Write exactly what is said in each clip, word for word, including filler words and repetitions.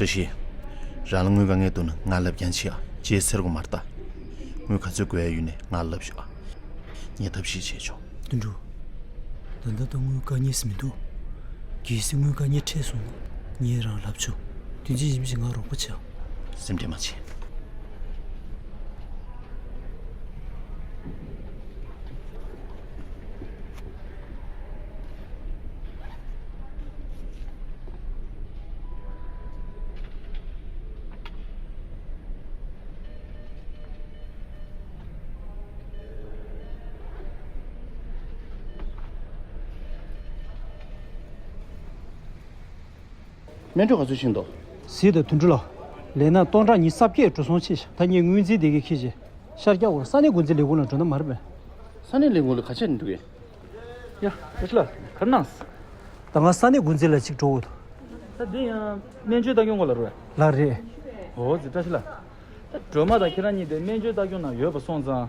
བཀྲ་ཤིས། རང་ལ་དངུལ་དཀའ་ངལ་འདུག་ན་ང་ལབ་རྐྱང་བྱེད་ཨ། རྗེས་ཟེར་དགོས་མ་རེད་ད། དངུལ་ག་ཚོད་དགོས་ཡ་ཡོད་ནའི་ང་ལབ་ཤོག་ཨ། ངས་ཐབས་ཤེས་བྱས་ཆོག་དོན་གྲུབ། ད་ལྟ་ད་དངུལ་དཀའ་ངལ་ཟེར་མི་འདུག་གལ་སྲིད་དངུལ་དཀའ་ངལ་འཕྲད་སོང་ན་ངས་རང་ལབ་ཆོག་དོན་ཆེན་ཡིན་ཕྱིན་ང་རོགས་པ་བྱེད་ཨ། སེམས་ཁྲལ་མ་བྱེད། སྨན་སྤྲོད་ག་ཚོད་ཕྱིན་འདུག་གཟིགས་དང་དོན་གྲུབ་ལགས། ལས་ན་སྟོང་ཕྲག་ཉི་ཤུ་རྩ་བརྒྱད་འགྲོ་སོང་ཆེ་ཤག་ད་ངས་དངུལ་རྩིས་དེ་གའི་ཁྱེར་བྱས་ཤར་རྒྱག་གོ་ས་གནས་འགོ་འཛིན་ལས་ཁུངས་ལ་འགྲོ་ན་མ་རེད་པས། ས་གནས་ལས་ཁུངས་ལ་ག་བྱས་ནས་འདུག་གས། ཡ། བཀྲ་ཤིས་ལགས། ག་རེ་གནང་། ད་ང་ས་གནས་འགོ་འཛིན་ལ་གཅིག་འགྲོ་དགོས་འདུག་ད་འདི་ཡང་སྨན་བཅོས་ལྟ་སྐྱོང་སྐོར་ལ་རེད་པས། ལགས་རེད། འོ་ཙི་བཀྲ་ཤིས་ལགས། ད་སྒྲོལ་མ་དང་ཁྱེད་རང་གཉིས་དེ་སྨན་བཅོས་ལྟ་སྐྱོང་ནང་ཡོད་པ་སོང་ཙང་།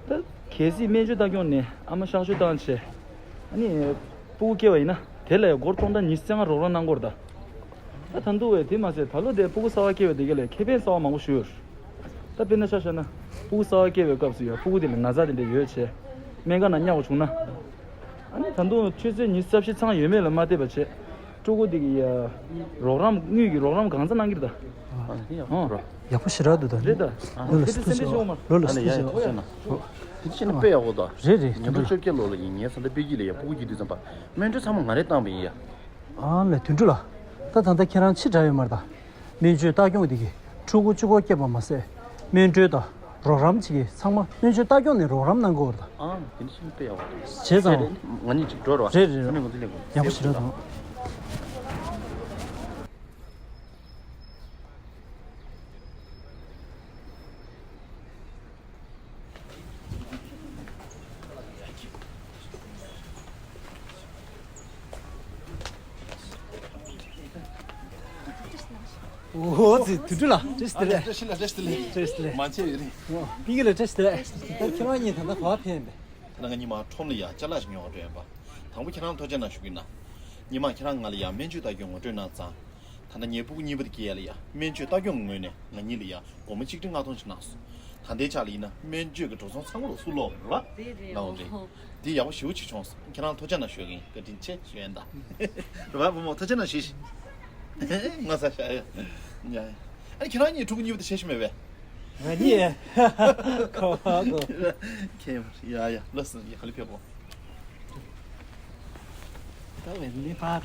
ད་གལ་སྲིད་སྨན་བཅོས་ལྟ་སྐྱོང་ནས་ཨ་མ་གཤག་བཅོས་བཏང་བྱས། ཨ་ནི། སྤུ་གུ་སྐྱེ་བ་ཡིན་ན་དེ་ལ་སྒོར་སྟོང་ཕྲག་ཉི་ཤུ་རྩ་ལྔ་རོགས་རམ་གནང་དགོས་རེད་ད། ད་ད་དུང་བས་དེ་མ་ཟད་ད་ལོ་དེ་སྤུ་གུ་གསར་པ་སྐྱེ་བའི་དེ་ག་ལས་ཁེ་ཕན་གསར་པ་མང་པོ་ཞིག་ཡོད་རེད། ད་དཔེར་ན་ཆ་བཞག་ན་སྤུ་གུ་གསར་པ་སྐྱེ་བའི་སྐབས་སུ་ཡང་སྤུ་གུ་དེ་ལ་ན་ཚ་དེ་འདྲ་ཡོད་བྱས། སྨན་ཁང་ནང་བསྙལ་བ་བྱུང་ན། ཨ་ནི་ད་དུང་ཆུ་ཚོད་ཉི་ཤུ་རྩ་བཞི་ཚང་ཡོད་མེད་ལ་མ་བལྟས་པ་བྱས། ཕྲུ་གུ་དེ་གི་ཡ། རོགས་རམ་དངུལ་གྱི་རོགས་རམ་གང་ཚ་གནང་གི་རེད་ད། ཨ་ནི་ཡག་པོ་འགྲོ། ཡག་པོ་ཞེ་དྲག་འདུག་ད། རེད་ད། ཨ་ནི་ཨ་ལ་ཁྱེད་ཚོ་སེམས་ཁྲལ་བྱེད་དགོས་མ་རེད། ལོ་ལ་ཨ་ལ་སུ་ཡ་ཡ་ཚོ་ཡ་ན། དེ་ཕྱིན་ན་དཔེ་ཡག་པོ་ད། རེད་རེད། ཉིས་སྟོང་བཅོ་བརྒྱད་ལོ་ལ་ཡིན་ངའི་ས་མཐའ་པེ་ཅིན་ལ་ཡ་སྤུ་གུ་སྐྱེ་དུས་ཙམ་པ། སྨན་སྤྲོད་ཚང་མ་ང་རས་བཏང་བ་ཡིན་ཡ། ཨ་ལས་དོན་གྲུབ་ལགས། ད་ད་ལྟ་ཁྱེད་རང་ཕྱི་དྲགས་ཡོད་མ་རེད་ད། སྨན་བཅོས་ལྟ་སྐྱོང་འདི་གིས་ཕྲུ་གུ་གཅིག་པོ་སྐྱེས་པ་མ་ཟད། སྨན་སྤྲོད་དང་རོགས་རམ་བྱེད་ཀྱི་ཚང་མ་སྨན་བཅོས་ལྟ་སྐྱོང་ནས་རོགས་རམ་གནང་དགོས་རེད་ད། ཨང་། དེ་འདྲ་ཞིག་དཔེ་ཡག་པོ་འདུག་བྱས་ཙང་། ང་གཉིས་ཅིག་འགྲོ་རོགས། རེད་རེད་རེད། ཡག་པོ་ཞེ་དྲག་འདུག་འོ་ཙི་དུད་འགྲོ་ལ་བཀྲ་ཤིས་བདེ་ལེགས། བཀྲ་ཤིས་བདེ་ལེགས། བཀྲ་ཤིས་བདེ་ལེགས། བཀྲ་ཤིས་བདེ་ལེགས། མ་བྱས་ཡོད་རིང་། པིང་གི་ལ་བཀྲ་ཤིས་བདེ་ལེགས། ད་ཁྱེད་རང་གཉིས་ད་ལྟ་ག་པར་ཕེབས་ཡིན་པས། ད་ང་གཉིས་མ་ཁྲོམ་ལ་ཡ་ཅ་ལག་ཞིག་ཉོ་བར་འགྲོ་ཡིན་པ། དང་པོ་ཁྱེད་རང་ཐུགས་རྗེ་གནང་ཞུ་གི་ཡིན་ན། གཉིས་མ་ཁྱེད་རང་ང་ལ་ཡ་སྨན་བཅོས་ལྟ་སྐྱོང་ངོ་སྤྲོད་གནང་ཙང་། ད་ལྟ་ངའི་སྤུ་གུ་གཉིས་པ་དེ་སྐྱེས་ཡ་ལ་ཡ་སྨན་བཅོས་ལྟ་སྐྱོང་གི་ངོས་ནས་ང་གཉིས་ལ་ཡ་སྒོར་མོ་ཆིག་ཁྲི་ལྔ་སྟོང་ཞིག་གནང་སོང་། ད་ལྟའི་ཆ་ལ་ཡིན་ན་སྨན་བཅོས་ཀྱི་འགྲོ་སོང་ཚང་མ་ལོག་སུ་ལོག་རེད་པ། རེད་རེད། ལའོ་རེད། འོ། འདི་ཡག་པོ་ཞེ་པོ་ཅིག་བྱུང་སོང་། ཁྱེད་རང་ཐུགས་རྗེ་གནང་ཞུ་ཡ་ཡིན། བཀའ་དྲིན་ཆེ་ཞུ་ཡ་ཡིན་ད། རེད་པ་བུ་མོ་ཐུགས་རྗེ་གནང་ཞུ་ཞིག་ངོ་ཚ་ཤག་ཡ། ཡ། ཨ་ཁྱེད་རང་གཉིས་ཕྲུ་གུ་གཉིས་པོ་དེ་བྱས་ཤི་མེད་པས། ང་གཉིས། ཁོ་བ་གོ། ཁྱེད་ཡ་ཡ་ལོས་ཡ་ག་ལེ་ཕེབས་གོ། ད་བས་ནི་པར།